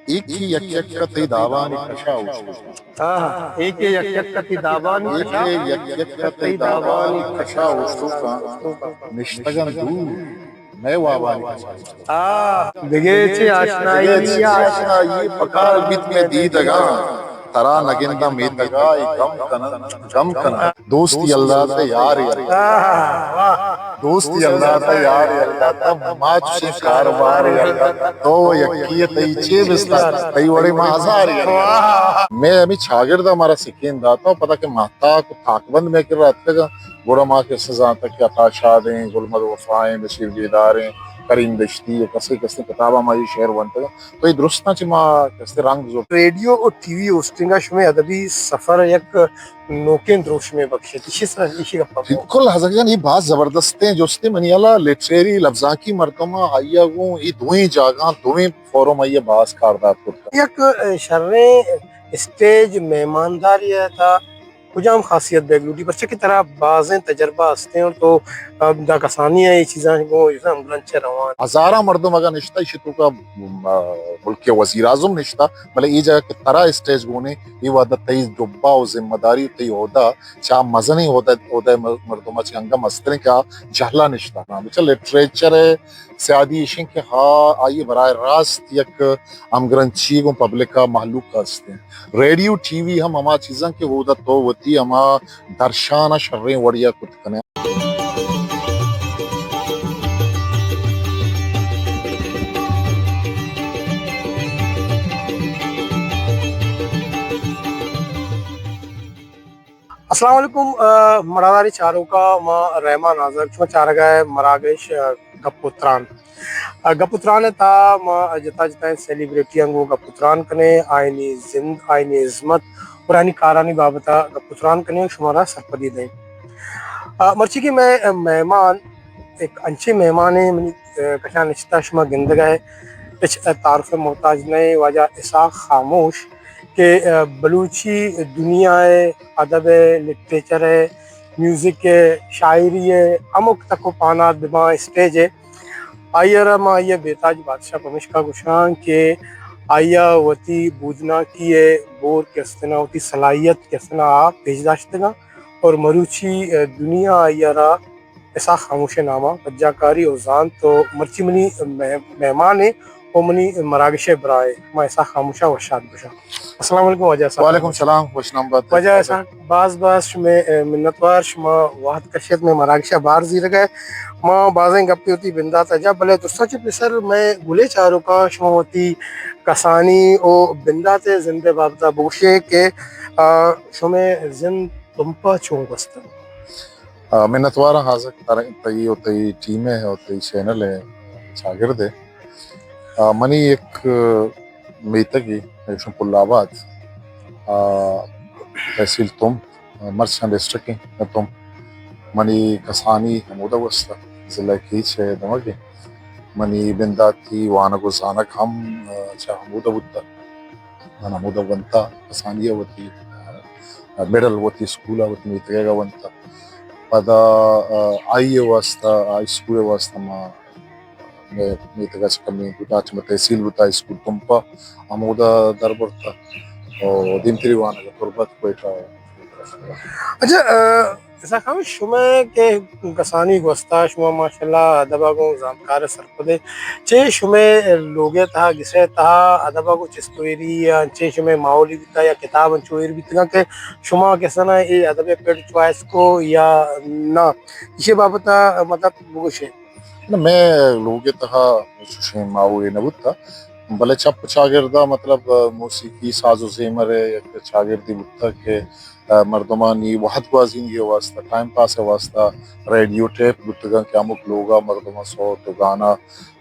ایکی یک یک ءَ تئی دابانی کشا اوشتوکاں۔ آہا، ایکی یک یک ءَ تئی دابانی ایکی کشا یک یک ءَ تئی دابانی کشا اوشتوکاں۔ نشتگاں دور مئے وابانی کشا۔ آہ، دگہ چے آشنائی؟ دگہ چے آشنائی پکار بیت مئے دیدگاں۔ ترا نگنداں میتگا اے گم کنن، گم کنن۔ دوستی اللہ داتہ یار اللہ۔ آہ، واہ۔ دوستی اللہ داتہ یار اللہ داتہ، ما چشیں کاروبار اللہ داتہ۔ تو یکی تئی چے بستار، تئی وڑے ما ہزار اللہ۔ واہ۔ مئے ہمے چاگرد ءَ مارا سکین داتہ، پدا کہ ماہتاک و تاکبند مئے کرا اتکگاں، گڑا ما کسہ زانتگ کہ عطا شاد ایں، گل محمد وفا ایں، بشیر بیدار ایں، کریم دشتی ایں، کسے کسے کتاباں ما اے شعر ونتگ۔ تو اے درستاں چہ ما کسے رنگ زرت۔ ریڈیو و ٹی وی ہوسٹنگ ءَ شمئے ادبی سفر یک نوکیں دروشمے بخشیت۔ ایشی سرا ایشی گپا بگو۔ بالکل ہزک جان، اے باز زبردستیں جستے۔ منی ہیالا لٹریری لبزانکی مردم ءَ آئی ءَ گوں اے دوئیں جاگہاں، دوئیں فورم آئی ءَ باز کاردار کرتگ۔ یک، اے، شریں اسٹیج مہمانداری ءِ تہا کجام خاصیت بیگ لوٹی؟ پرچہ کہ ترا بازیں تجربہ ہستیں اور تو، ام، دا کسانی ءَ اے چیزاں گوں جزاں ہمگرنچ ءَ روان۔ ہزاراں مردم اگاں نشتہ ایشی توکا، ام، ملک ءِ وزیر اعظم نشتہ، بلے اے جاگہ کہ ترا اسٹیج گونے، اے وہدا تئی ڈبہ و ذمہ داری و تئی عہدہ چہ مزنیں عہدہ، عہدہ مردم ءَ چہ انگہ مستریں کہ آ جہلا نشتہ۔ بچہ لٹریچر ءِ سیادی ایش انت کہ ہا آئی ءَ براہ راست یک ہمگرنچی گوں پبلک ءَ، مہلوک ءَ است انت۔ ریڈیو، ٹی وی ہم ہما چیزاں کہ اودا تو وتی ہما درشان ءَ شریں وڑے ءَ کت کن ئے۔ السلام علیکم، آ، مڑاداریں چاروکاں، ما رحمان آزگ، شما چارگا ئے مراگش، آ، گپ و تران۔ آ، گپ و تران ءِ تہا ما جتا جتائیں سیلیبریٹیاں گوں گپ و تران کنیں، آیانی زند، آیانی ہزمت اور آیانی کارانی بابت ءَ گپ و تران کنیں، شمارا سرپدی دئیں۔ آ، مرچی کہ مئے مہمان یک انچیں مہمانے، منی، آ، کشا نشتہ، شما گندگا ئے، ہچ تعارف ءِ محتاج نہ ایں، واجہ اسحاق خاموش کہ، آ، بلوچی دنیا ءِ ادب ءِ، لٹریچر ءِ، میوزک ءِ، شاعری ءِ ہمک تک و پہنات بباں اسٹیج ءِ، آئی ءَ را ما آئی ءِ بے تاج بادشاہ پمیشکا گوشاں کہ آئی ءَ وتی بودناکی ءِ بور کہ استنا، وتی صلاحیت کہ استنا، آ پیش داشتگاں اور مروچی، آ، دنیا آئی ءَ را اسحاق خاموش ءِ نام ءَ پجاہ کاری و زانت و مرچی منی مہ-، مہمان ایں و منی مراگش ءِ براہ ایں۔ ما اسحاق خاموش ءَ وشات گوشاں۔ السلام علیکم واجہ اسحاق۔ وعلیکم السلام، خوش نام بات۔ واجہ اسحاق، باز باز شمئے، اے، منتوار، شما وہد کشت مئے مراگش ءَ بار زیرگ ءَ۔ ما بازیں گپے وتی بندات ءَ جا، بلے درستاں چہ پیسر مئے گلیں چاروکاں شما وتی کسانی و بندات ءِ زند ءِ بابت ءَ بگوشے کہ، آ، شمئے زند تمپ ءَ چون گوستگ؟ آ، منتواراں ہازک تر-، تئی و تئی ٹیم ءِ و تئی چینل ءِ چاگرد ءِ۔ آ، منی یک میتگے، ایشاں پل آباد، آ، تحصیل تمپ، آ، مرچاں ڈسٹرکٹ ایں تمپ۔ منی کسانی ہمودا گوستہ، ضلع کیچ ءِ دمگ ءَ۔ منی بنداتی وانگ و زانگ ہم، آ، چہ ہمودا بوتہ۔ من ہمودا ونتا، کسانی ءَ وتی، آ، مڈل وتی اسکول ءَ وتی میتگ ءَ ونتا۔ پدا، آ، ہائی ءِ واسطہ، ہائی اسکول ءِ واسطہ ما مئے میتگ ءَ چہ کمیں بوتا، چہ مئے تحصیل بوتا، اسکول تمپ ءَ ہمودا در برتا۔ او دیمتری وانگ ءَ تربت، کوئٹہ۔ اچھا، آ، اسحاق خان، شمئے کہ کسانی گوستا، شما ماشاءاللہ ادب ءَ گوں زانتکار ءُ سرپد ئے۔ چے شمئے لوگ ءِ تہا، گس ءِ تہا ادب ءَ گوں چست و ایری یا چے شمئے ماحولی بوتا یا کتاب انچو ایر بیتگاں کہ شما کسانا اے ادب ءِ پڑ چوائس کو یا نہ؟ ایشی بابت ءَ مطلب بگوشے۔ نہ، مئے لوگ ءِ تہا چوشیں ماحولے نہ بوتا، بلے چپ چاگرد ءَ مطلب موسیقی، ساز و زیمر ءِ یک چاگردے بوتا کہ مردمانی وہد گوازینگ ءِ واسطہ، ٹائم پاس ءِ واسطہ ریڈیو ٹیپ بوتگاں کہ ہمک لوگ ءَ مردماں سوت و گانا،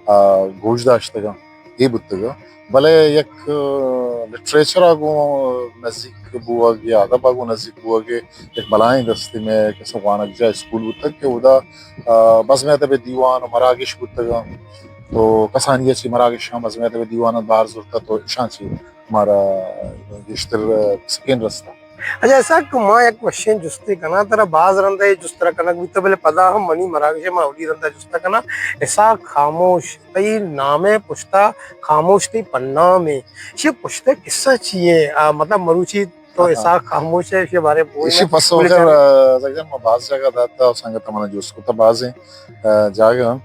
آ، گوش داشتگاں، اے بوتگاں۔ بلے یک، آ، لٹریچر ءَ گوں نزیک بوگ یا ادب ءَ گوں نزیک بوگ ءِ یک بلاہیں دستے مئے کسے وانگجاہ اسکول بوتگ کہ اودا، آ، بزم ادب ءِ دیوان و مراگش بوتگاں۔ تو کسانی ءَ چہ مراگشاں، بزم ادب ءِ دیواناں بہر زرتہ، تو اشاں چہ مارا گیشتر سکین رستہ۔ اچھا اسحاق، ما یک وشیں جستے کناں ترا، باز رندا اے جست ترا کنگ بوتہ، بلے پدا ہم منی مراگش ءَ ما اولی رندا جست کناں۔ اسحاق خاموش، تئی نام ءِ پشتا خاموش تئی پنام ایں، ایشی پشتا قصہ چی ایں؟ آ، مطلب مروچی تو اسحاق خاموش ئے، ایشی بارے بگو۔ ایشی پسو خیر، آ، زگن ما باز جاگہ داتا، سنگت منا جست کتا بازیں، آ، جاگہ۔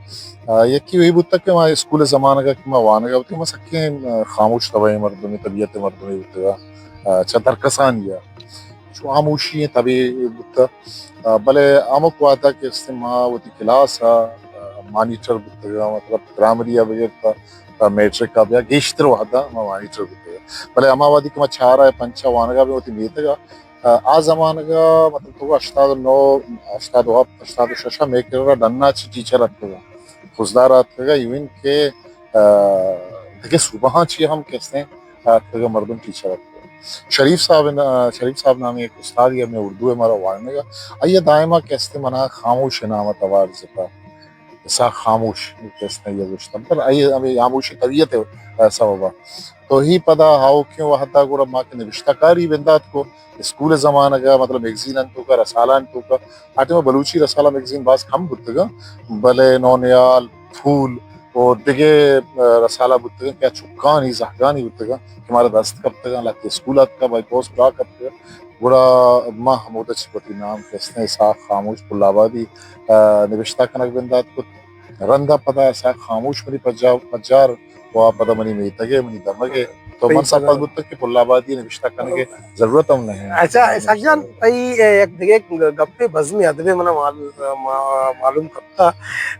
آ، یکی وہی بوتا کہ ما اسکول زمانگا کہ ما وانگا بوتگاں، ما سکیں، آ، خاموش طبعیں مردمے، طبیعت مردمے بوتگا، آ، چہ درکسانی آ۔ چو خاموشی ایں طبعے بوتا۔ آ، بلے ہمک وہدا کہ استیں ما وتی کلاس آ، آ، مانیٹر بوتگاں، مطلب پرائمری آ بگر تا، تا میٹرک آ بیا گیشتر وہدا ما مانیٹر بوتگاں۔ بلے ہما وہدی کہ ما چار آ پنچ آ وانگا بیں وتی میتگا، آ، آ زمانگا مطلب تو ہشتاد و نو، ہشتاد و ہفت، ہشتاد و شش آ مئے کرا ڈنا چی ٹیچر اتکگا، خضدار اتکگا، ایون کہ، آ، دگہ صوبہاں چی ہم کہ استیں اتکگا مردم ٹیچر اتکگا۔ شریف صاحب نا-، شریف صاحب نامی یک استادے ہمے اردو ءَ مارا وانینگا۔ آئی ءَ دائما کہ استیں منا خاموش نام ءَ توار جتا۔ اسحاق خاموش کہ استیں آئی ءَ گوشتا۔ مطلب آئی ءِ ہمے خاموشی طبیعت ءِ سبب ءَ۔ تو ہی پدا آؤکیں وہدا گڑا ما کہ نبشتہ کاری بندات کو، اسکول زمانگ ءَ مطلب میگزین انت توکا، رسالہ انت توکا۔ آ ٹائم ءَ بلوچی رسالہ میگزین باز کم بوتگاں، بلے نونہال، پھول و دگہ، آ، رسالہ بوتگاں کہ آ چکانی، زہگانی بوتگاں کہ مارا دست کپتگاں، لہتے اسکول آتکا، بائی پوسٹ ڈاک کپتگاں۔ گڑا ما ہمودا چہ وتی نام کہ استیں اسحاق خاموش پل آبادی، آ، نبشتہ کنگ بندات کت۔ رندا پدا اسحاق خاموش منی پجا-، پجار و پدا منی میتگ ءَ، منی دمگ ءَ۔ تو من سرپد بوتگ کہ پل آبادی نبشتہ کنگ ءِ ضرورت ہم نہ انت۔ اچھا، اسحاق جان، تئی، اے، یک دگہ گپے بزم ادب ءِ منا مال-، ما-، معلوم کپتا۔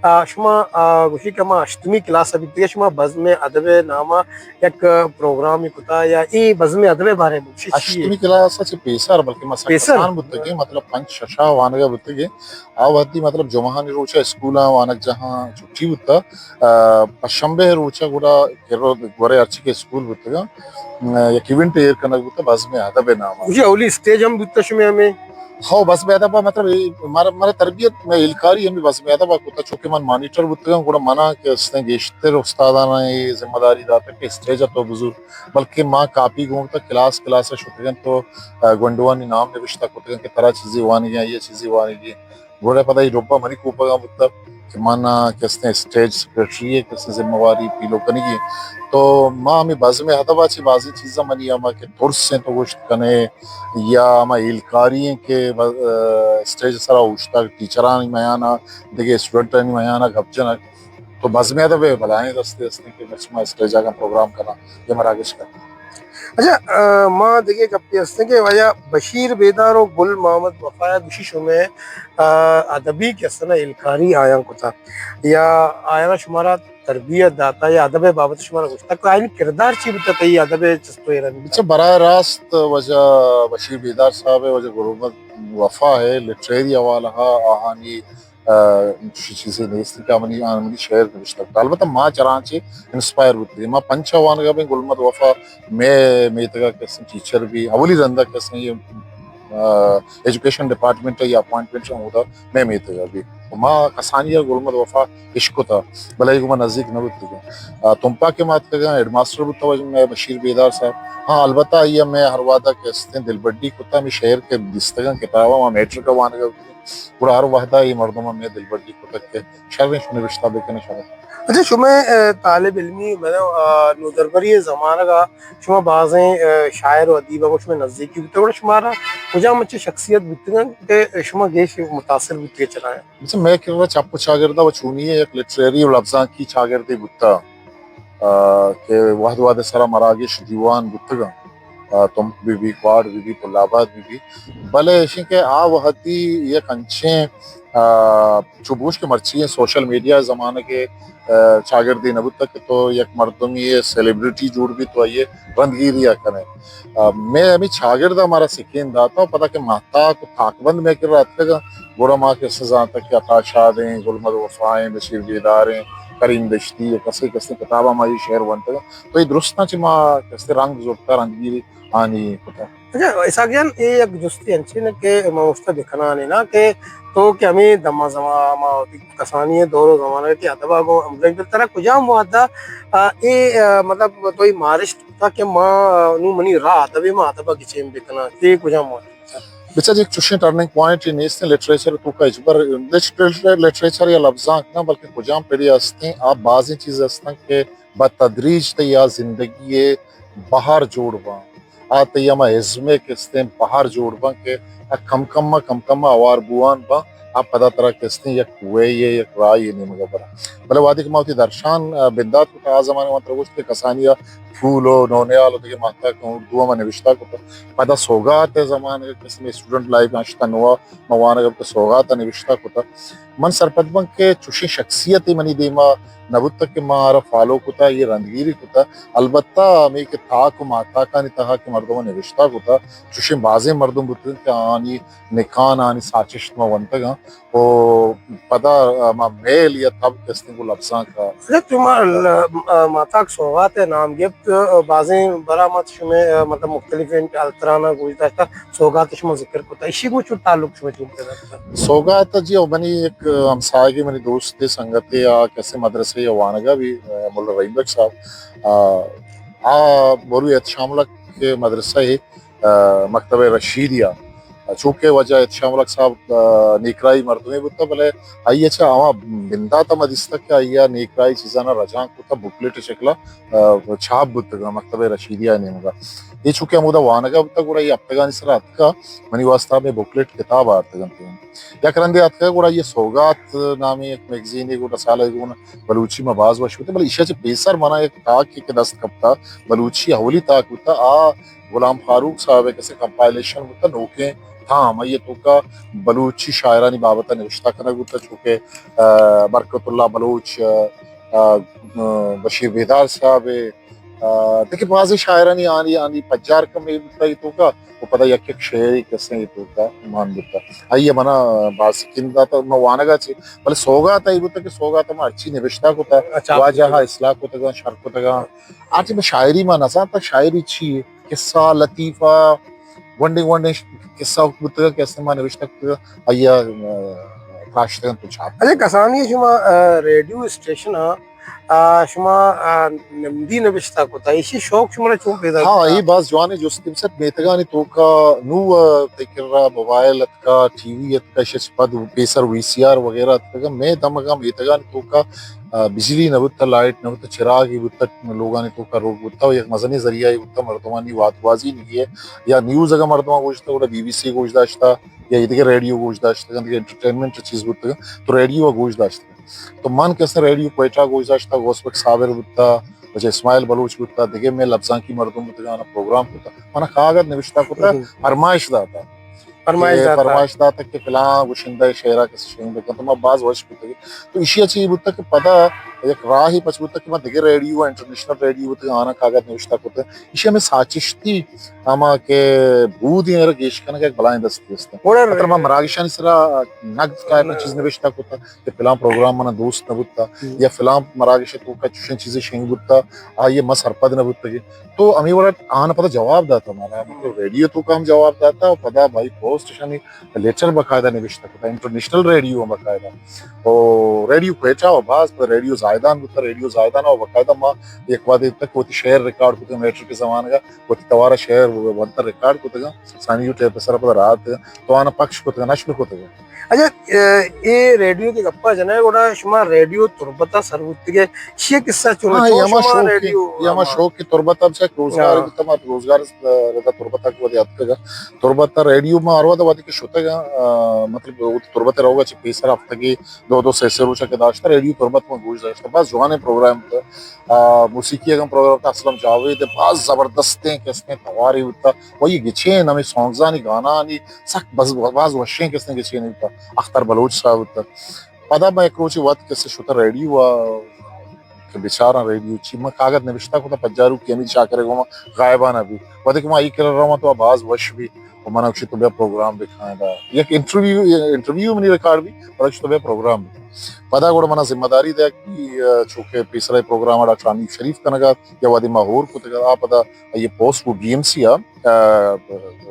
آ، شما، آ، گوشی کہ ما ہشتمی کلاس ءَ بیتگے، شما بزم ادب ءِ نام ءَ یک پروگرامے کتا یا اے بزم ادب ءِ بارے ءَ گوشی چی؟ ہشتمی کلاس ءَ چہ پیسر، بلکہ ما سک پیسر؟ کسان بوتگیں، مطلب پنچ شش ءَ وانگ ءَ بوتگیں۔ آ وہدی مطلب جمعہانی روچ ءَ اسکولاں وانگجاہاں چھٹی بوتا۔ آ، پشنبے ءِ روچ ءَ گڑا گورے ہرچی کہ اسکول بوتگاں، آ، یک ایونٹ ایر کنگ بوتا بزم ادب ءِ نام ءَ۔ جی، اولی اسٹیج ہم بوتا شمے ہمے؟ ہو، بزم ادب ءَ مطلب اے مارا، مارا تربیت، مئے ہیلکاری ہمے بزم ادب ءَ کتا، چونکہ من مانیٹر بوتگاں، گڑا منا کہ استیں گیشتر استاداناں اے ذمہ داری داتگ کہ اسٹیج ءَ تو بزور، بلکہ ما کاپی گون کتا، کلاس کلاس ءَ شتگاں تو، آ، گونڈوانی نام نبشتہ کتگاں کہ ترا چیزے وانگی، آئی ءَ چیزے وانگی۔ گڑا پدا اے ڈبہ منی کوپگاں بوتگ کہ من، آ، کہ استیں اسٹیج سیکرٹری ءِ کہ استیں ذمہ واری پیلو کنگی۔ تو ما ہمے بزم ادب ءَ چہ بازیں چیزاں منی ہما کہ ترس انت تو گوشت کنے یا ہما ہیلکاری انت کہ ب-، آ، اسٹیج ءِ سرا اوشتگ ٹیچرانی میان ءَ، دگہ اسٹوڈنٹانی میان ءَ گپ جنگ۔ تو بزم ادب ءِ بلاہیں دستے استیں کہ مرچی ما اسٹیج ءَ اگاں پروگرام کناں یا مراگش کناں۔ اچھا، آ، ما دگہ گپے استیں کہ واجہ بشیر بیدار و گل محمد وفا ءَ گوشی شمئے، آ، ادبی کہ استنا ہیلکاری آیاں کتا یا آیاں شمارا تربیت داتا یا ادب ءِ بابت شمارا گوشتا کہ آیانی کردار چی بوتا تئی ادب ءِ چست و ایرانی؟ اچھا، براہ راست واجہ بشیر بیدار صاحب ءِ، واجہ گل محمد وفا ءِ لٹریری حوالہ ءَ آہانی آ، چی چیزے نیست کہ آ منی، آ منی شعر نوشتہ کت۔ البتہ ما چرانچے انسپائر بوتگیں۔ ما پنچ ءَ وانگ ءَ بیں، گل محمد وفا مئے میتگ ءَ کہ استیں ٹیچر بی، اولی رند ءَ کہ استیں، آ، ایجوکیشن ڈپارٹمنٹ ءِ اپوائنٹمنٹ ہمودا مئے میتگ ءَ بی۔ ما کسانی ءَ گل محمد وفا اشکتا، بلے گوں ما نزیک نہ بوتگیں۔ آ، تمپا کہ ما اتکگاں، ہیڈ ماسٹر بوتا واجہ مئے بشیر بیدار صاحب۔ ہاں، البتہ آئی ءَ مئے ہر وہد ءَ کہ استیں دلبڈی کتا، ہمے شعر کہ دیستگاں کتاب ءَ ما میٹرک ءَ وانگ ءَ بوتگیں۔ گڑا ہر وہدا اے مردماں مئے دلبڈی کتگ کہ شریں شو نبشتہ بکن شریں۔ اچھا، شمئے، آ، طالب علمی، مطلب، آ، نودربری ءِ زمانگ ءَ شما بازیں، آ، شاعر و ادیب ءَ گوں شمئے نزیکی بوتگ، گڑا شمارا کجام انچیں شخصیت بوتگ انت کہ شما گیش متاثر بوتگ چرایاں؟ مثلاً مئے کرا چپ و چاگرد ءَ و چونی ءَ یک لٹریری و لبزانکی چاگردے بوتگ۔ آ، کہ وہد وہد ءِ سرا مراگش دیوان بوتگاں، آ، تمپ بہ بی، کواڑ بہ بی، پل آباد بہ بی، بلے ایشیں کہ آ وہدی یک انچیں، آ، چو بگوش کہ مرچی ایں سوشل میڈیا ءِ زمانگ ءِ، آ، چاگردے نہ بوتگ کہ تو یک مردمے ءِ سیلیبریٹی جوڑ بی تو آئی ءِ رندگیری ءَ کنے۔ آ، مئے ہمے چاگرد ءَ مارا سکین داتا، پدا کہ ماہتاک و تاکبند مئے کرا اتکگاں، گڑا ما کسے زانتگ کہ عطا شاد ایں، گل محمد وفا ایں، بشیر بیدار ایں، کریم دشتی ایں، کسے کسے کتاباں ما اے شعر ونتگاں۔ تو اے درستاں چہ ما کسے رنگ زرتا، رندگیری آنی کتا۔ اچھا، اسحاق جان، اے یک جستے انچیں کہ ما اوشتا بکنانے نا کہ تو کہ ہمیں دما زمان ما وتی کسانی ءِ دور و زمانگ ءَ کہ ادب ءَ گوں ہمگرنچ بل، ترا کجام وہد ءَ، آ، اے، آ، مطلب تو اے مارشت کتا کہ ما، آ، نوں منی راہ ادب ءَ، ما ادب ءَ گچین بکناں، اے کجام وہد؟ بچار، یک چوشیں ٹرننگ پوائنٹ نیست ایں لٹریچر ءِ توکا ہچبر، لٹریچر، لٹریچر یا لبزانک نہ، بلکہ کجام پڑے ہستیں، آ بازیں چیز ہستن کہ بہ تدریج تئی آ زندگی ءِ بہر جوڑ باں۔ آ تئی ہما ازم ءِ کہ استیں بہر جوڑ باں کہ آ کم کم ءَ، کم کم ءَ ہوار بوان باں، آ پدا ترا کہ استیں یک وے یے، یک راہ یے نیمگ ءَ براں۔ بلے وہدے کہ ما وتی درشان، آ، بندات کت، آ زمانے ما ترا گوشت کہ کسانی ءَ پھول و نونہال و دگہ ماہتاک اردو ءَ ما نوشتہ کت۔ پدا سوگات ءِ زمانگ ءَ کہ استیں اسٹوڈنٹ لائف ءَ ہشت ءُ نو ءَ ما وانگ ءَ بوتگ، سوگات ءَ نوشتہ کتگ۔ من سرپد باں کہ چوشیں شخصیتے منی دیما نہ بوتگ کہ ما آرا فالو کتہ، اے رندگیری کتہ۔ البتہ ہمے کہ تاک و ماہتاکانی تہا کہ مردماں نوشتہ کتہ، چوشیں بازیں مردم بوتگ کہ آہانی نکان، آہانی ساچشت ما ونتگ آں۔ و پدا ہما میل یا تب کہ استیں گوں لبزانک ءَ۔ اچھا، شما ل-، آ، ماہتاک سوغات ءِ نام گپت، آ، بازیں برا ما شمئے، آ، مطلب مختلفیں التران ءَ گوش داشتہ، سوغات ءِ شما ذکر کتہ، ایشی گوں چون تعلق شما چون پیدا کتہ؟ سوغات ءَ جی، او منی یک ہمساہگے، منی دوستے، سنگتے، آ کسے مدرسہ ءَ وانگ ءَ بی، آ، ملا رحیم بخش صاحب، آ، آ مروی احتشام الحق ءِ مدرسہ ءَ، آ، مکتبہ رشیدیہ ءَ۔ چونکہ واجہ احتشام الحق صاحب، آ، نیکراہی مردمے بوتہ، بلے آئی ءَ چہ ہما بندات ءَ ما دیستہ کہ آئی ءَ نیکراہی چیزاں رجانک کتہ، بکلیٹ ءِ شکل ءَ، آ، چھاپ بوتگ مکتبہ رشیدیہ ءِ نیمگ ءَ۔ اے چونکہ ہمودا وانگ ءَ بوتگ، گڑا اے ہپتگانی سرا اتکہ، منی واسطہ ہمے بکلیٹ کتاب آرتگ انت۔ یک رندے اتکہ، گڑا اے سوگات نامیں یک میگزینے، گڑا سالے گون بلوچی ما باز وش بوتہ، بلے ایشی ءَ چہ پیسر منا یک تاکے کہ دست کپتہ، بلوچی اولی تاک بوتہ، آ غلام فاروق صاحب ءِ کسے کمپائلیشن بوتہ، نوکیں تام، آئی ءِ توکا بلوچی شاعرانی بابت ءَ نوشتہ کنگ بوتہ، چوکہ، آ، برکت اللہ بلوچ، آ، آ، بشیر بیدار صاحب ءِ، آ، دگہ بازیں شاعرانی آنی، آنی پجار کمے بوتہ اے توکا، و پدا یک یک شعرے کسے اے توکا مان بوتہ۔ آئی ءَ منا باز سکین داتہ، ما وانگ ءَ چہ، بلے سوگات ءَ اے بوتہ کہ سوگات ءَ ما ہرچی نوشتہ کتہ، اچھا، واجہ ءَ اصلاح کتگاں، شر کتگاں۔ آ ٹائم ءَ شاعری ما نہ زانتہ، شاعری چی یے؟ قصہ، لطیفہ، گونڈیں گونڈیں ش-، قصہ بوتگ کہ استیں ما نوشتہ کتگ، آئی ءَ، آ، تراشتگ انت و چھاپ۔ اچھا، کسانی شما، آ، ریڈیو اسٹیشن ءَ، آ، شما، آ، نمدی نوشتہ کتہ، ایشی شوق شمارا چون پیدا ہاں، کتہ؟ اے باز جوانیں جستے۔ بچار، میتگانی توکا نوں، آ، تئی کرا موبائل اتکا، ٹی وی اتکا، ایشی ءَ چہ پد پیسر وی سی آر وغیرہ اتکگ، مئے دمگاں میتگانی توکا، آ، بجلی نہ بوتہ، لائٹ نہ بوتہ، چراگے بوتہ، لوگانی توکا روک بوتہ، و یک مزنیں ذریعہ یے بوتہ مردمانی وات گوازینگی ءِ۔ یا نیوز اگاں مردماں گوشتہ، گڑا بی بی سی گوش داشتہ، یا ایدگہ ریڈیو گوش داشتگ انت، دگہ انٹرٹینمنٹ چیز بوتگ انت، تو ریڈیو ءَ گوش داشتگ انت۔ تو من کہ استیں ریڈیو کوئٹہ گوش داشتہ، غوث بخش صابر بوتہ، واجہ اسماعیل بلوچ بوتہ، دگہ مئے لبزانکی مردم بوتگ، آناں پروگرام کتہ، منا کاگد نوشتہ کتہ، ہم۔ فرمائش داتہ۔ فرمائش کہ داتہ۔ فرمائش داتہ کہ فلاں گشندہ ءِ شعرا کسے شنگ بکن، تو ما باز وش بوتگیں۔ تو ایشی ءَ چہ اے بوتہ کہ پدا یک راہے پچ بوتہ کہ ما دگہ ریڈیو، انٹرنیشنل ریڈیو بوتگ، آناں کاگد نوشتہ کتہ۔ ایشی ءَ ہمے ساچشتی ہما کہ بود ایں، ایرا گیش کنگ ءَ یک بلائیں دستے است۔ گڑا مطلب ما مراگشانی سرا نقد ٹائپ ءِ چیز نوشتہ کتہ کہ فلاں پروگرام منا دوست نہ بوتہ، ہم۔ یا فلاں مراگش ءِ توکا چوشیں چیزے شنگ بوتہ، آئی ءَ ما سرپد نہ بوتگیں۔ تو ہمے وڑا آناں پدا جواب داتہ مارا، مطلب ریڈیو ءِ توکا ہم جواب داتہ، و پدا بائی پوسٹ اشانی لیٹر باقاعدہ نوشتہ کتہ، انٹرنیشنل ریڈیو ہم باقاعدہ، و ریڈیو کوئٹہ و باز، پدا ریڈیو زاہدان بوتہ، ریڈیو زاہدان ءَ باقاعدہ ما یک وہدے تک وتی شعر ریکارڈ کتہ، میٹرک ءِ زمانگ ءَ وتی توار ءَ شعر ونتہ ریکارڈ کتگاں، سانیو ٹیپ ءِ سرا پدا راہ داتگاں، تو آناں پکش کتگاں، نشر کتگاں۔ اچھا، اے، اے ریڈیو کہ گپا جنئے، گڑا شما ریڈیو تربت ءَ سر بوتگے، ایشی ءِ قصہ چون؟ ہاں، اے چون ہما شما شوق، ریڈیو اے ہما ہما؟ شوق کہ تربت ءَ بچار روزگار ہاں۔ بوتہ، ما روزگار، آ، ردا تربت ءَ کہ وہدے اتکگاں۔ تربت ءَ ریڈیو ما ہر وہد وہدے کہ شتگاں، آ، مطلب وتی تربت ءَ روگ ءَ چہ پیسر ہفتگے دو دو سے سے روچ ءَ کہ داشتہ، ریڈیو تربت ما گوش داشتہ، باز جوانیں پروگرام بوتہ۔ آ، موسیقی اگاں پروگرام بوتہ، اسلم جاوید ءِ باز زبردستیں کہ استیں توارے بوتہ، و اے گچین ہمے سانگزانی گانانی سک باز، باز وشیں کہ استیں گچین بوتہ، اختر بلوچ صاحب بوتہ۔ پدا ما یک روچے وت کہ استیں شتہ ریڈیو ءَ کہ بچاراں ریڈیو چی، ما کاگد نوشتہ کتہ پجاروکی حمید شاکر ءِ گوما غائبانہ بی۔ وہدے کہ ما اے کرا رواں تو آ باز وش بی۔ و منا گوشی تو بیا پروگرام بکن ادا۔ یک انٹرویو، انٹرویو منی ریکارڈ بی، پدا گوشی تو بیا پروگرام بکن۔ پدا گڑا منا ذمہ داری دیا کہ، آ، چونکہ پیسرا پروگرام ءَ ڈاکٹر حنیف شریف کنگا یا وہدے ما ہور کتگا، آ پدا آئی پوسٹ بو بی ایم سی ءَ، آ،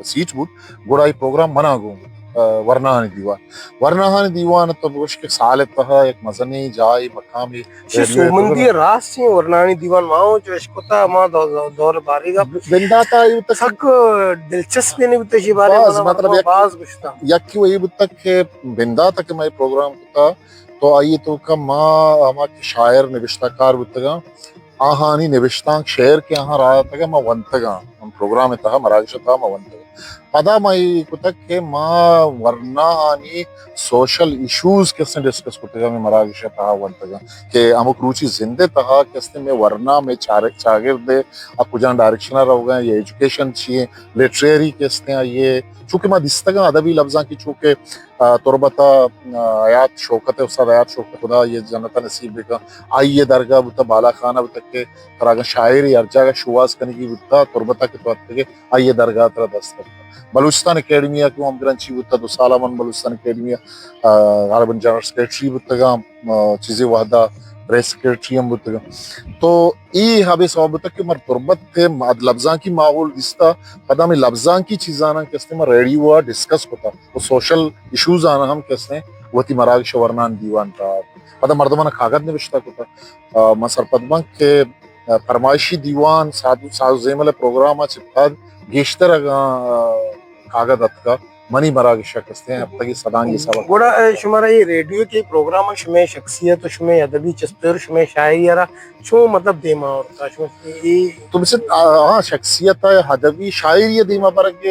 سیٹ بوت، گڑا اے پروگرام منا گون بوت۔ ورناہانی دیوان۔ ورناہانی دیوان تو بگوش کہ سال ءِ تہا یک مزنیں جاہے، مقامے، چی ریڈیو ءِ سوبمندی پروگرام۔ راست چی ورناہانی دیوان ما اوں جو اشکتا ہما دو-، دو-، دور باریگا۔ بنداتا اے بوتگ کہ سک دلچسپی نہیں بوتگ، شی بارے باز، منا مطلب، مردم یک، باز گوشتا۔ یکی وہی بوتگ کہ بنداتا کہ ما اے پروگرام کتا، تو آئی توکا ما ہما کہ شاعر نبشتہ کار بوتگاں، آہانی نبشتانک، شعر کہ آہاں راہ داتگاں، ما ونتگاں، ہم پروگرام ءِ تہا، مراگش ءِ تہا ما ونتگاں۔ پدا ما اے کتگ کہ ما ورناہانی سوشل ایشوز کہ استیں ڈسکس کتگاں، مئے مراگش ءِ تہا ونتگاں کہ ہمک روچی زند ءِ تہا کہ استیں مئے ورنا، مئے چار-، چاگرد ءَ آ کجام ڈائریکشن ءَ روگا ایں، یا ایجوکیشن چی ایں، لٹریری کہ استیں آئی ءِ، چونکہ ما دیستگاں ادبی لبزانکی، چونکہ آ، تربت ءَ، آ، حیات شوکت ءَ، استاد حیات شوکت، خدا آئی ءَ جنت ءَ نصیب بکن۔ آئی ءِ درگاہ بوتہ، بالاخانہ بوتہ کہ ترا اگاں شاعرے ہر جاگہ شوہاز کنگی بوتہ، تربت ءَ کہ تو اتکگے، آئی ءِ درگاہ ءَ ترا دست کپتہ۔ بلوچستان اکیڈمی ءَ کہ ہمگرنچی بوتہ، دو سال ءَ من بلوچستان اکیڈمی ءَ، آ، غالباً جنرل سیکرٹری بوتگاں، آ، چیزے وہدا پریس سیکرٹری ہم بوتگاں۔ تو اے ہمے سوب بوتگ کہ مر تربت ءِ لبزانکی ماحول دیستہ، پدا ہمے لبزانکی چیزاناں کہ استیں ما ریڈیو ءَ ڈسکس کتہ۔ و سوشل ایشوز آناں ہم کہ استیں وتی مراگش ءِ ورناہانی دیوان ءِ تہا۔ پدا مردماناں کاگد نبشتہ کتہ۔ آ، من سرپد باں کہ، آ، فرمائشی دیوان، ساز، ساز و زیمل ءِ پروگرام ءَ چہ پد گیشتر اگاں، آ، کاگد اتکہ، منی مراگش ءَ کہ استیں ہپتگی صدانی حساب ءَ۔ گڑا، آ، شمارا اے ریڈیو کہ پروگرام ءَ شمئے شخصیت و شمئے ادبی چست و ایر، شمئے شاعری ءَ را چون مطلب دیما آورتہ؟ شما اے تو بچت، آ، ہاں، شخصیت ءِ ادبی شاعری ءِ دیما برگ ءَ،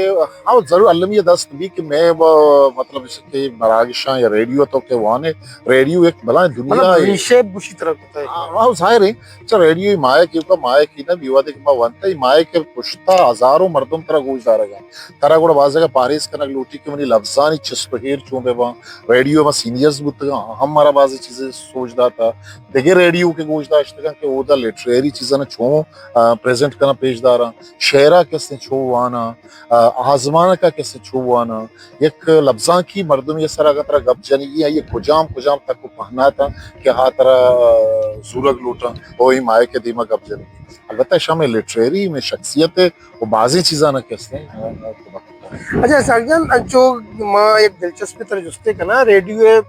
ہاں، ضرور المی ءَ دست بی کہ مئے و-، مطلب، اش کہ مراگشاں یا ریڈیو تو کہ وانے، ریڈیو یک بلائیں دنیا مطلب، ہے۔ ریشے بشی طرح کتا ہے۔ ہاں، ہاں، ظاہر ہے۔ اچھا، ریڈیو مائک ایوکا مائک ہی نہ بی، وہدے کہ ما ونتا، اے مائک ءِ پشتا ہزاروں مردم ترا گوش دارگا۔ ترا گڑا باز جاگہ پاریز کنگ لوٹی کہ منی لبزانی چست و ایر چون بہ باں۔ ریڈیو ءَ ما سینئرز بوتگاں، ہم مارا بازیں چیزے سوج داتا۔ دگہ ریڈیو کہ گوش داشتگاں کہ اودا لٹریری چیزاں چون، آ، پریزنٹ کناں، پیش داراں، شعرا کہ استیں چو واناں، آ، آزمانکا کہ استیں چو واناں، یک لبزانکی مردمے سرا اگاں ترا گپ جنگی آئی کجام کجام تک و پہناتاں کہ آ ترا، آ، زورگ لوٹاں، او اے مائک ءِ دیما گپ جنگی۔ البتہ شمئے لٹریری، مئے شخصیت ءِ و بازیں چیزاناں کہ استیں، آ، آ، کمک۔ اچھا، اسحاق جان، انچو ما یک دلچسپی تر جستے کناں، ریڈیو ءِ،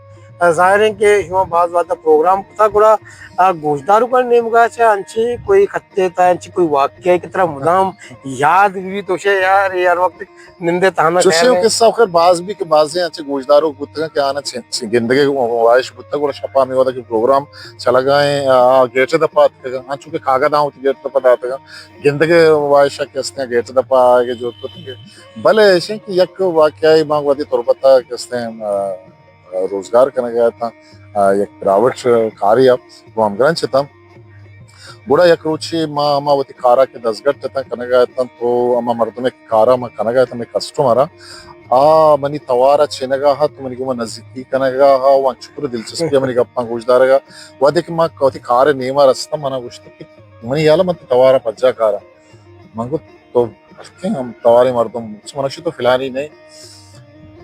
آ، ظاہر ہے کہ شما باز وہدا پروگرام کتا، گڑا، آ، گوشداروکانی نیمگا چہ انچیں کوئی خطے تا، انچیں کوئی واقعہ کہ ترا مدام یاد بی، تو شے یار، اے ہر وقت نندے تہنا چوشیں خیر ہے۔ قصہ خیر باز بی کہ بازیں انچیں گوشداروک بوتگاں کہ آناں چ-، چ-، گندگے واہش بوتگ، گڑا شپا ہمے وہدا کہ پروگرام چلگا ایں، آ، گیٹ ءِ دپا اتکگاں، انچو کہ کاگداں وتی گیٹ ءِ دپا داتگاں۔ گندگ ءِ واہشا کہ استیں گیٹ ءِ دپا آیگ ءِ جہد کتگ۔ بلے ایشیں کہ یک واقعہ ما وہدے تربت ءَ کہ استیں، آ، روزگار کنگ ءَ اتاں، آ، یک پرائیویٹ کارے ءَ گوں ہمگرنچ اتاں۔ گڑا یک روچے ما ہما وتی کارا کہ دزگٹ اتاں کنگ ءَ اتاں، تو ہما مردمے کارا ما کنگ ءَ اتاں، مئے کسٹمر ءَ، آ منی توار ءَ چنگ ءَ ات، منی گوما نزیکی کنگ ءَ ات، و انچو پر دلچسپی ءَ منی گپاں گوش دارگ ءَ۔ وہدے کہ ما وتی کار ءِ نیما رستاں، منا گوشت کہ منی ہیال ءَ من تئی توار ءَ پجا کاراں۔ من گوشت، تو بلکیں ہم تواریں مردم، من گوشت تو فلانی نئے؟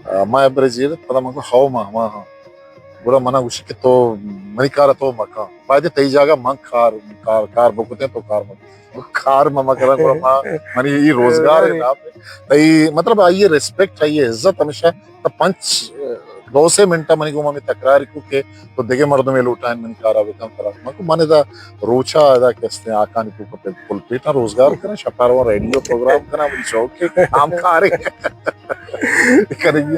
آ، ما ابرے جیڑت، پدا من گوشت، ہو، ما ہما ہاں۔ گڑا منا گوشت کہ تو منی کار ءَ تو مکن۔ باید تئی جاگہ من کار، کار، کار بکتیں، تو کار مکن۔ کار ما مکراں، گڑا ما، منی اے روزگار ہے نا۔ تئی، مطلب، آئی ریسپیکٹ، آئی عزت ہمیشہ تا پنچ، دو سے منٹ منی گوما ہمے تکرار کو کہ تو دگہ مردمے لوٹائیں منی کارا بکن ترا۔ من کو من ادا روچا ادا کہ استیں آکانی توکا پل-، پلپیٹاں روزگار کناں، شپا رواں ریڈیو پروگرام کناں، منی شوق ہے، کام کارے۔ کنگی۔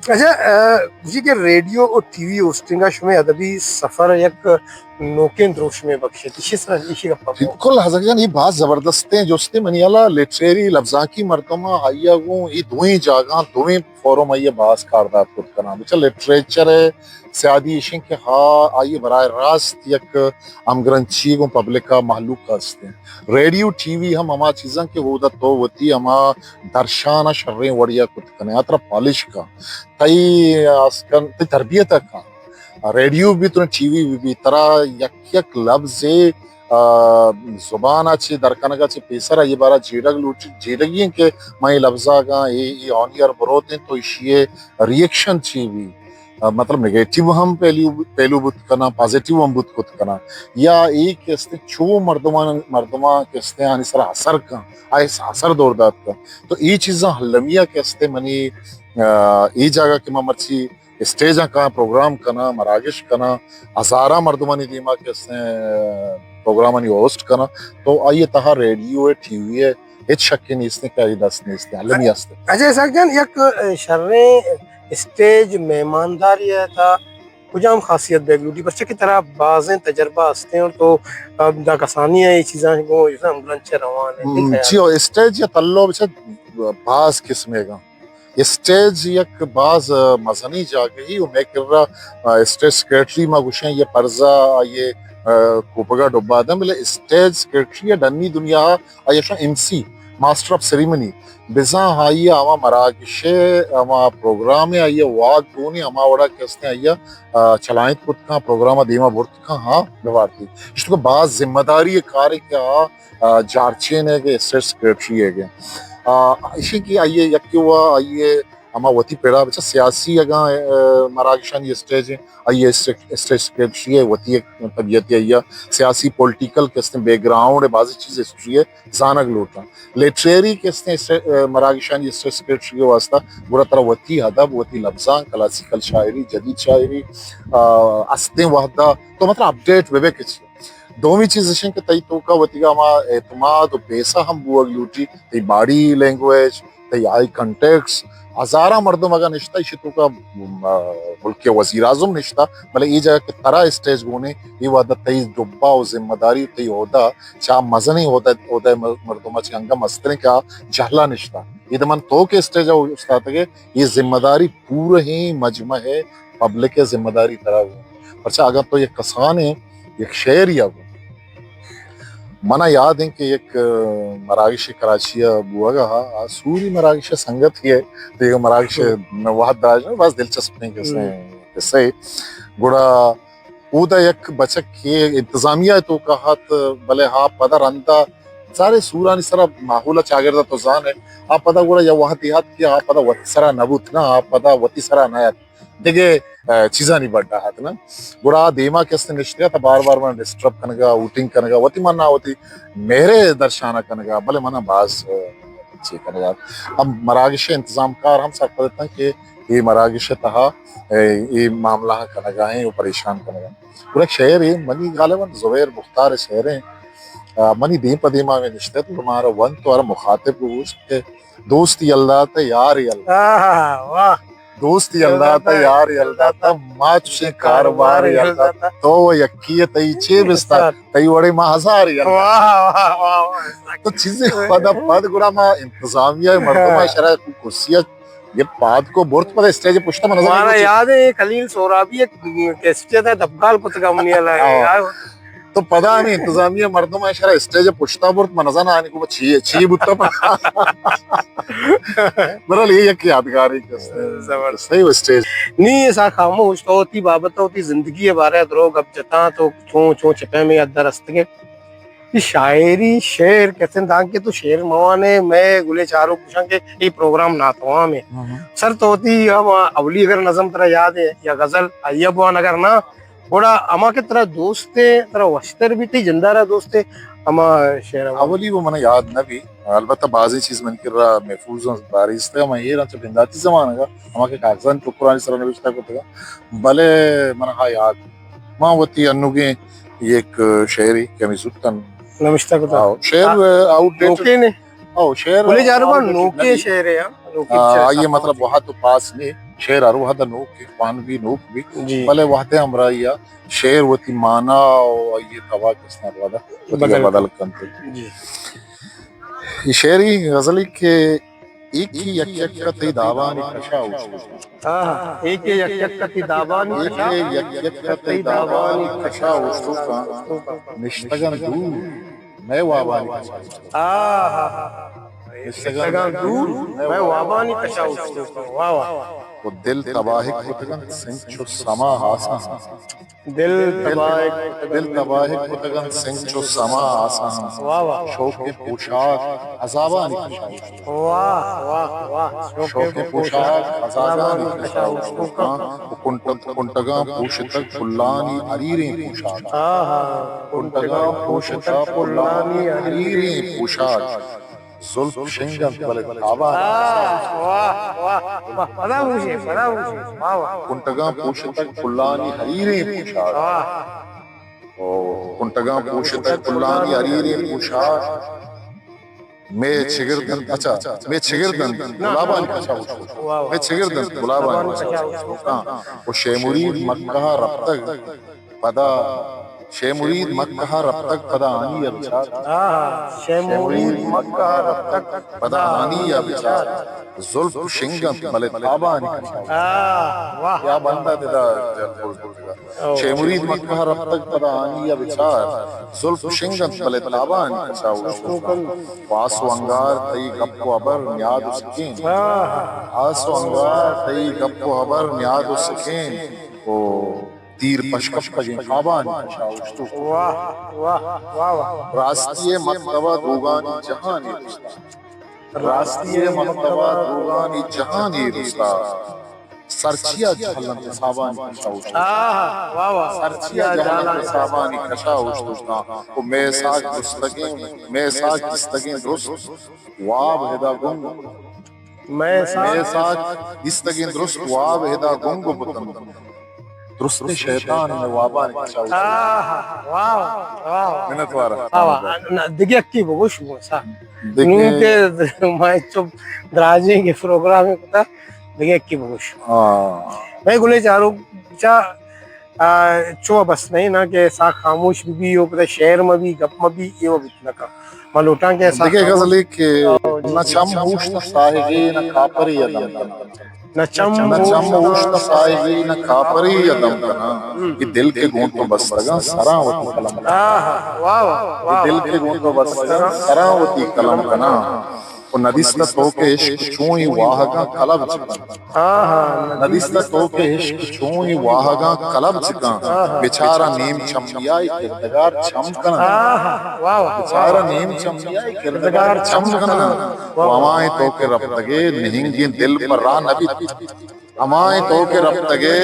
اچھا، آ، گوشی کہ ریڈیو و ٹی وی ہوسٹنگ ءَ شمئے ادبی سفر یک نوکیں دروشمے بخشت۔ ایشی سرا ایشی گپا بکن۔ بالکل حضرت جان، اے باز زبردستیں جستے۔ منی ہیالا لٹریری لبزانکی مردم آئی ءَ گوں اے دوئیں جاگہاں، دوئیں فورم آئی ءَ باز کاردار کت کناں۔ بچار لٹریچر ءِ سیادی ایشیں کہ ہا آئی ءَ براہ راست یک ہمگرنچی گوں پبلک ءَ، مہلوک ءَ است انت۔ ریڈیو، ٹی وی ہم ہما چیزاں کہ اودا تو وتی ہما درشان ءَ شریں وڑے ءَ کت کنے، آ ترا پالش کن، تئی آسکن، تئی تربیت ءَ کن۔ ریڈیو بہ بیت، ٹی وی بہ بیت، ترا یک یک لبزے، آ، زبان ءَ چہ در کنگ ءَ چہ پیسر ءَ اے بارا جیڑگ لوٹیت، جیڑگی انت کہ من اے لبز ءَ اگاں اے، اے آن ایئر بروت انت تو ایشی ءِ ری ایکشن چی بیت؟ آ، مطلب، نیگیٹو ہم پہلو، پہلو بوت کناں، پازیٹو ہم بوت کت کناں۔ یا اے کہ استیں چو مردمان، مردماں کہ استیں آنی سرا اثر کن، آ اس-، اثر دور دات کن۔ تو اے چیزاں المی ءَ کہ استیں منی آ، اے جاگہ کہ ما مرچی اسٹیجاں کاں پروگرام کناں، مراگش کناں، ہزاراں مردمانی دیما کہ استیں، آ، پروگرامانی ہوسٹ کناں، تو آئی تہا ریڈیو ہے، ٹی وی ہے، ہچ شکے نیستیں کہ آئی دست نیستیں، المی است۔ اچھا اسحاق جان، یک، آ، شریں اسٹیج مہمانداری ہے تا کجام خاصیت بیگ لوٹی؟ پرچہ کہ ترا بازیں تجربہ ہستیں اور تو، آ، دا کسانی ہے یہ چیزاں گو، یہ ہم گرنچ روان ہے۔ ہم، جی، اور اسٹیج یا تلو بچہ باز قسمے گا۔ اسٹیج یک باز، آ، مزنی جاگہی و مئے کرا، آ، اسٹیج سیکرٹری ما گوشیں، یہ پرزا، آ، یہ، آ، کوپگا ڈبا دیں، بلے اسٹیج سیکرٹری ڈنی دنیا آئی شان M C, master of ceremony, بزاں آئی ہما مراگش، ہما پروگرام آئی واک گونی ہما وڑا کہ استیں آئی، آ، چلائینت کت کن، پروگرام دیما برت کن، ہاں، بوارتی۔ اشتو کہ باز ذمہ داری کارے کہ آ آ، جارچین ء کہ اسٹیٹ سیکرٹری ء کہ، آ، ایشی کہ آئی ء یکے وا آئی ء ہما وتی پڑا بچا سیاسی اگاں، آ، مراگشانی اسٹیج ء، آئی ء اسٹیٹ، اسٹیٹ سیکرٹری ء وتی یک طبیعت ء آئی ء سیاسی پولیٹیکل کہ استیں بیک گراؤنڈ ء بازی چیز ہسٹری ء زانگ لوٹاں۔ لٹریری کہ استیں اسٹیٹ، آ، مراگشانی اسٹیٹ سیکرٹری ء واسطہ گڑا ترا وتی ادب، وتی لبزانک، کلاسیکل شاعری، جدید شاعری، آ، استیں وحدہ تو مطلب اپڈیٹ بہ بے کہ چی۔ دومی چیز اش انت کہ تئی توکا وتیگا ہما اعتماد و پیسہ ہم بوگ لوٹی، تئی باڈی لینگویج، تئی آئی کانٹیکٹس، ہزاراں مردم اگاں نشتہ ایشی توکا، م، ملک ء وزیر اعظم نشتہ، بلے اے جاگہ کہ ترا اسٹیج گونے، اے وہدا تئی ڈبہ و ذمہ داری و تئی عہدہ، چا مزنیں عہدہ، عہدہ م، مردم چہ انگا مستریں کہ آ جہلا نشتہ۔ اے دمان تو کہ اسٹیج ء استاتگے، اے ذمہ داری پورہیں مجمع ء پبلک ء ذمہ داری ترا گون۔ پرچا اگاں تو یک کسانیں یک شعرے ء گوں۔ منا یاد انت کہ یک، آ، مراگش کراچی ء بوگ ء آ سوری مراگش ء سنگت ہی ء، دگہ مراگش ء وہد دراج نہ، بس دلچسپیں قصہ، قصہ۔ گڑا اودا یک بچک کہ انتظامیہ ء توکا ات، بلے آ پدا رندا ظاہر ہے سورانی سرا ماحول ء چاگرد ء تو زان ئے، آ پدا گڑا یا وہدے ات کہ آ پدا وتی سرا نہ بوت نا، آ پدا وتی سرا نہ ات۔ دگہ، آ، چیزانی بڈا ات نا۔ گڑا آ دیما کہ است نشتگ ات، بار بار منا ڈسٹرب کنگا، ہوٹنگ کنگا، وتی منا وتی مہرے درشانا کنگا، بلے منا باز، آ، چی کنگا۔ ہم مراگش انتظام کار ہم سرپد اتاں کہ اے مراگش تہا، اے، اے معاملہ کنگا ہیں و پریشان کنگا۔ گڑا شعر اے منی غالباً زبیر مختار شعر ہیں۔ آ، منی دیم پہ دیما ہمیں نشتہ تو مارا ون تو ہر مخاطب کو گوشت کہ دوست یلداتا، یار یلداتا۔ آہا، واہ۔ دوست یلداتا، یار یلداتا، ما چشیں کاروبار یلداتا۔ تو و یکی تئی چے بستار، تئی وڑے ما ہزار یلداتا۔ واہ، واہ، واہ، واہ۔ تو چیزیں پدا پد گڑا ما انتظامیہ مردم شرا کرسی یہ پاد کو برت پدا اسٹیج پشتا من نظر مارا یاد ہے، خلیل سورابی ایک کیسٹ تھا، دبگال کتگا منی اللہ۔ تو پدا ہمیں انتظامیہ مردم ء شرا اسٹیج ء پشتا برت، من نزان آنی کو چی، چی بوتا پدا۔ برحال یہ یک یادگاری قصہ ہے۔ زبردست۔ صحیح وہ اسٹیج۔ نی ایسا خاموش تو ہوتی بابت ہوتی زندگی کے بارے ء درو گپ جتا تو چون چون چپے میں ادر استگے۔ یہ شاعری شعر کسن دان کے تو شعر موانے میں گلے چارو پوشاں کہ یہ پروگرام ناتوام ہے۔ سر تو ہوتی ہم اولی اگر نظم ترا یاد ہے یا غزل، آئیے بوان اگر نہ گڑا ہما کہ ترا دوست ء، ترا وشتر بیت، تئی جند ء را دوست ء، ہما شعر ء۔ اولی وہ من یاد نہ بی، البتہ بازیں چیز من کرا محفوظ ہیں، باری است، من ایر انچو بنداتی زمانگ ء ہما کہ کاغذانی ٹکرانی سرا نوشتہ کرتگ، بلے من ہا یاد، ما وتی انوگیں یک شعری کہ ہمیں زوتن نوشتہ کرتگ۔ آؤ، شعر آؤٹ ڈیٹڈ۔ او شعر بلے جارو نوکے شعر ہے، ہاں، نوکے شعر آئیے مطلب وہد و پاس نے، شعر ہر وہد نوک کے، خوان بھی نوک بھی، جی۔ بلے وہد ہمراہی آ شعر وتی مانا و آئیے توا کسنا وہد بدل بدل کنتے۔ جی۔ یہ شعری غزلی کہ ایک ہی یک یک تئی دابانی کشا اوشتو۔ ہاں، ایک ہی یک یک تئی دابانی ایک ہی یک یک تئی دابانی کشا اوشتو کا نشتگن دور۔ مئے وابانی کشا اوشتو۔ آہا۔ نشتگاں دور، مئے وابانی کشا اوشتو۔ واہ واہ۔ و دل تباہک کتگنت سنچو سما آساں۔ دل تباہک، دل تباہک کتگنت سنچو سما آساں۔ واہ واہ۔ شوکیں پوشاک عذابانی کشا اوشتو۔ واہ واہ واہ۔ شوکیں پوشاک عذابانی کشا اوشتو کاں۔ و کنٹ-، کنٹگاں پوشتگ پلانی اریریں پوشاک۔ آہا۔ کنٹگاں پوشتگ پلانی اریریں پوشاک۔ زلف شنگ انت بلے تابان۔ آہ، واہ، واہ، واہ۔ پدا بوشے، پدا بوشے۔ واہ، واہ۔ کنٹگاں پوشتگ پلانی حریریں پوشاک۔ واہ۔ او کنٹگاں پوشتگ پلانی حریریں پوشاک۔ مئے چگردنت، اچھا، مئے چگردنت گلابانی کشا اوشتوشتاں۔ واہ، واہ۔ مئے چگردنت گلابانی کشا اوشتوشتاں۔ او شے مرید مکہ ءَ رپتگ پدا، شے مرید مکہ ءَ رپتگ پدا آنی ءَ بچار۔ آہا، شے مرید مکہ ءَ رپتگ پدا آنی ءَ بچار۔ زلف شنگ انت بلے تابانی کشا اوشتوشتاں۔ آہ، واہ۔ یا بندہ ددا جلپور۔ او۔ شے مرید مکہ ءَ رپتگ پدا آنی ءَ بچار، زلف شنگ انت بلے تابانی کشا اوشتوشتاں۔ آس و انگار تئی گپ و ہبر نیاد و سکین۔ آہ۔ آس و انگار تئی گپ و ہبر نیاد و سکین۔ او تیر پشکپتگیں کابانی کشا اوشتوشتاں۔ واہ، واہ، واہ، واہ۔ راستی ءِ مکتب ءَ دروگانی جہانے رستا۔ راستی ءِ مکتب ءَ دروگانی جہانے رستا۔ سرچیا جہل انت حسابانی کشا اوشتوشتاں۔ آہا، واہ، واہ۔ سرچیا جہل انت حسابانی کشا اوشتوشتاں۔ او مئے ساک درستگیں، مئے ساک دیستگیں درست واب ہدا گنگ۔ مئے ساک، مئے ساک دیستگیں درست واب ہدا گنگ بوتنت۔ درستیں شیطان مئے وابانی کشا اوشتوشتاں۔ آہا، واہ، واہ۔ منت وار۔ واہ، واہ۔ نہ، دگہ یکے بگوش گوں سا۔ دگہ نوں کہ ما چپ دراجیں کہ پروگرام کتا۔ دگہ یکے بگوش۔ ہاں۔ مئے گلیں چاروک چا، آ، چو بس نہیں نا کہ سا خاموش بی بی، او پدا شعر مہ بی، گپ مہ بی، اے و بیت نہ کا۔ ما لوٹاں کہ سا دگہ غزلے کہ نہ چم اوشت ساہگے، نہ کاپرے ءَ دم کنا۔ نہ چم نہ چم اوشت ساہگے، نہ کاپرے ءَ دم کنا۔ اے دل کہ گوں تو بستگاں سراں وتی قلم کنا۔ آہا، واہ، واہ، واہ۔ اے دل کہ گوں تو بستگاں سراں وتی قلم کنا۔ و ندیستہ تو کہ عشق چونیں واہگاں کلب چکاں۔ آہا، ندیستہ تو کہ عشق چونیں واہگاں کلب چکاں۔ آہا۔ بچارا نیم چمیائی کردگار چم کناں۔ آہا، واہ، واہ، واہ۔ بچارا نیم چمیائی کردگار چم کناں۔ واہ، واہ۔ و ہمائیں تو کہ رپتگے نہنگیں دل پر راہ نبیت۔ ہمائیں تو کہ رپتگے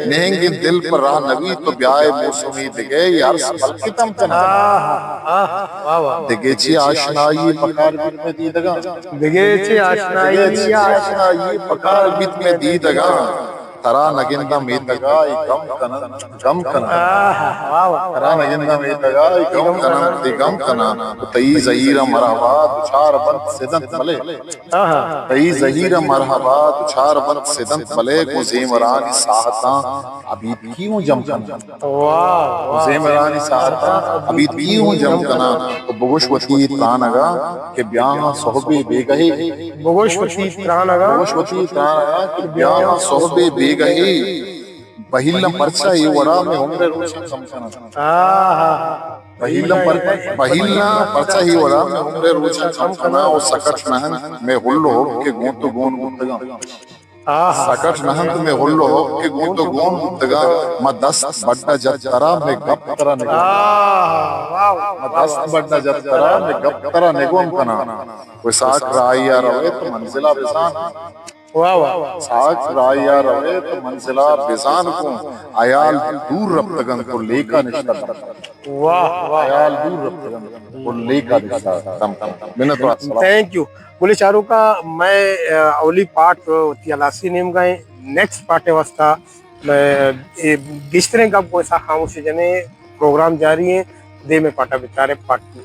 نہنگیں دل پر راہ نبیت، تو بیائے موسمی دگہ، یار سبل کتم کناں۔ آہا، آہا، واہ، واہ۔ دگہ چی آشنائی پکار بیت مئے دیدگاں۔ دگہ چی آشنائی، دگہ چی آشنائی پکار بیت مئے دیدگاں۔ ترا نگنداں میتگا ای گم کنن، گم کنن۔ آہا، واہ، واہ۔ ترا نگنداں میتگا ای گم کنن، تی گم کنن۔ تئی زہیراں مرحبا، دچار بنت سدنت بلے۔ آہا۔ تئی زہیراں مرحبا، دچار بنت سدنت بلے، گوں زیمرانی ساہتاں ابیتکی اوں جم کنن۔ واہ، واہ۔ زیمرانی ساہتاں ابیتکی اوں جم کناں۔ تو بگوش وتی ترانگا کہ بیاہاں سہبے بیگہے۔ بگوش وتی ترانگا۔ بگوش وتی ترانگا کہ بیاہاں سہبے بیگہے۔ بہیلاں پرچا اے وڑا مئے عمر ءِ روچاں کم کناں۔ آہا۔ بہیلاں پر-، بہیلاں پرچا اے وڑا مئے عمر ءِ روچاں کم کناں، او سکٹ نہ انت مئے ہل و ہب کہ گوں تو گون بوتگاں۔ آہا۔ سکٹ نہ انت مئے ہل و ہب کہ گوں تو گون بوتگاں۔ ما دست بڈ ءَ جت ترا، مئے گپ ترا نگون۔ آہا، واہ، واہ، ما دست بڈ ءَ جت ترا، مئے گپ ترا نگون کناں۔ و ساک راہی ءَ روئے تو منزل ءَ بزان۔ واہ، واہ۔ ساک راہی ءَ روئے تو منزل ءَ بزان کن۔ ہیال دور رپتگ انت و لیکا نشتگ انت۔ واہ، واہ۔ ہیال دور رپتگ انت و لیکا نشتگ انت۔ منت وار۔ Thank you. گلیں چاروکاں، مئے، آ، اولی پارٹ وتی ہلاسی نیمگا ایں، نیکسٹ پارٹ ءِ واسطہ مئے، اے، گیشتریں گپ گوں اسحاق خاموش ءَ جنیں، پروگرام جاری ایں، دیمے پارٹ ءَ بچارے پارٹ ٹو۔